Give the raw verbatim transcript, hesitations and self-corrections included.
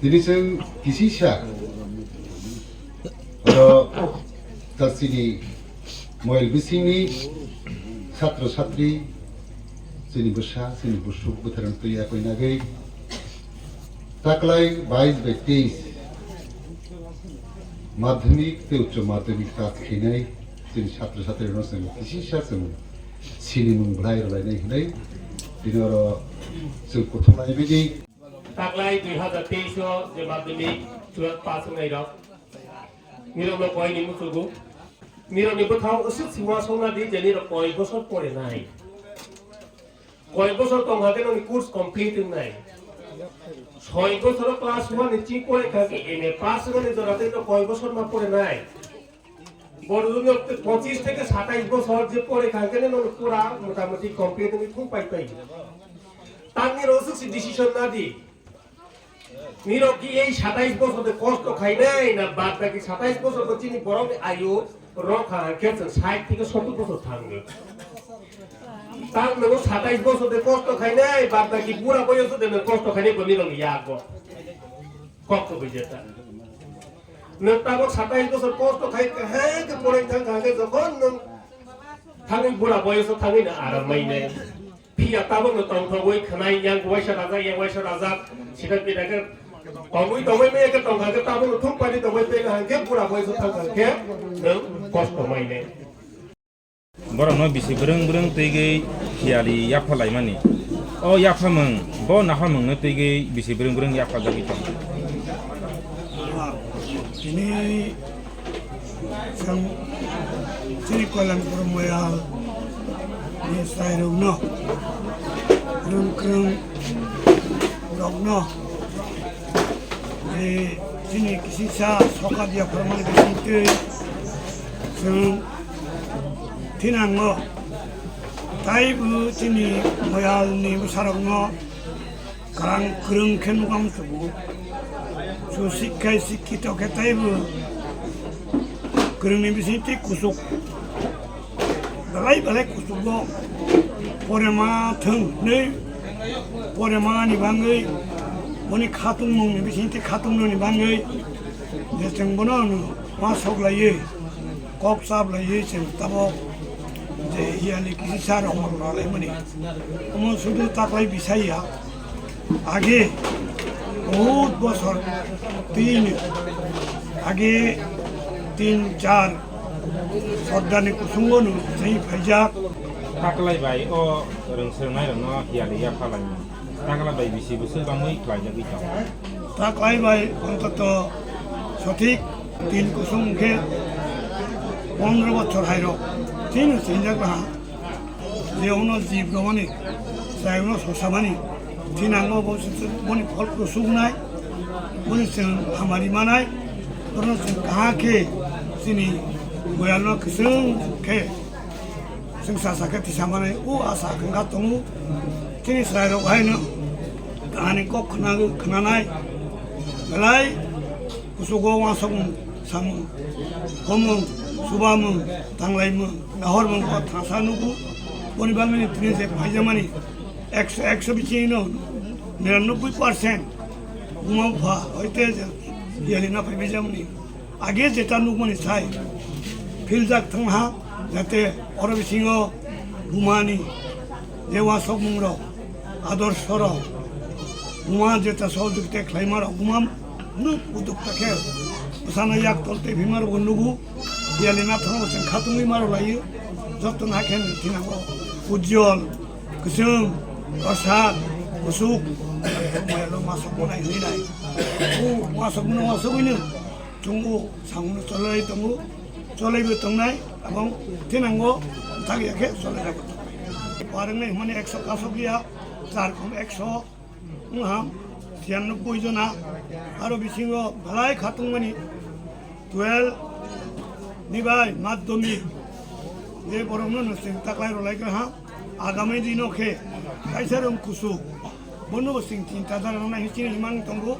Tini chwng kisisa oro ta chini moil bisingni satro satri, chini bwsa, chini busuk bwtharang twi yakoi nagwi taklai bais bai teis madhyamik tei uccho madhyamik pass khainai chini satro satri rokno chwng kisisa chwng sinimung bwlai rwlainai hinwi tini oro chwng kuthuk laimani. Taklai dui hazar teis o je madhyamik twelve pass wngnai rok, nirok no koi ni muchugo, nirok ni bwthao usuk sima songna di je nirok koi bosor pore nai, koi bosor tong hake noni course complete wngnai, soi bosor class one ni ching pore kha ke M A pass wngnai jora tei no koi bosor ma pore nai. Borok wngkha pochis theke satais bosor je pore kha khe no pura motamuti complete wngwi thung pai pai. Tamni rosuk si decision na di. Nirok ki ei satais bosor de kosto khainai na bad baki satais bosor de chini borok ni ayu rok kha khe chwng sait theke sottur bosor thangwi. Tang no satais bosor de kosto khainai bad baki bura boyos de no kosto khainai bo nirok ni yago. Kok to bijeta. Nwng tabok satais bosor kosto khai kaham khe poroi thang kha khe jokhon nwng thangwi bura boyoso thangwi no aram mai nai. Phiya tabok no tongthogwi khwnai yang waisa rajak yang waisa rajak sida pida khe tongwi tongwi mai khe tong kha khe tabok no thung pani tongwi tei kaham khe bura boyoso thang kha khe nwng kosto mai nai. Borokno bisi bwrwng bwrwng twi gwi hiyali yapha laimani. O yaphamung, bo naphamungno twi gwi bisi bwrwng bwrwng yapha jagwi tongo. Tini chwng chini Koilanpur moyal ni chwrairokno, kwrwng kwrwng rokno, je chini kisisa sokat yapharmani bisingtwi chwng thinango, taibo chini moyalni bwsarokno kwrwng kwrwng khe nukha muchungo. Su sikkhai sikkito khe taibo kwrwngni bisingtwi kuchuk. Belai belai kuchugo pore ma thwng hinwi pore mani bangwi boni khatungmungni bisingtwi khatungnani bangwi je chwng bono ma sok laiwi kok chap laiwi chwng tabok je hiyali kisisa rok rwlaimani. Omo sudu taklai bisai ya. Age bahut bosor, tin, age tin char sordar ni kusungo no chai phaijak. Taklai bai o rwng swrwngnairokno hiyali yapha laimani. Taklai bai bisi bwswk bangwi khlaijagwi tongo. Taklai bai ontoto sothik tin kusung khe pondro bochor hairok chini sinjak laha. Je uno jib romani, chwrai uno sosamani, thinango bo se boni phol kusuknai, boni chwng hamari manai, bono chwng kaham khe chini moyalno kwchwng khe chwng sasa khe tisa manai, o asa khe wngkha tongo. Chini chwrairok haino kahani kok khna-, khnanai, belai kuchugo uansukmung, samung, homung, chubamung, tanglaimung, nahormung o thangsa nugo. Boni bagwino tini je phaijamani ekso, ekso bisingo niranobboi percent buma bupha hoite je yali na phaibai jamani. Age jeta nukmani sai philjak thangha, jate oro bisingo bumani je uansukmungrok, adorshorok, buma jeta sohojogita khlaima rok buma nuk udukta khe bwsano yak tol tei phima rokbo nugo. Biyali nathangno chwng khatungwi ma rwlaio. Jotono hakhe thinango ujjol, kwchwng, kwsa, kuchuk, moyalo masok manai hwnwi nai. O masok mano masok hwnwi chwng o samungno cholai tongo, cholaibo tongnai, abong thinango thangya khe cholai rwbo tongnai. Parwngnai hwnmani ekso kasok ya, char khum ekso, wng ham, tiyannobboi jona, aro bisingo belai khatungmani twelve ni bai madhyamik je borokno nwswng taklai rwlai gra ha, agami dino khe kaisa rwng kuchuk, bono bo chwng chinta dara rwna hinwi chini himang tongo,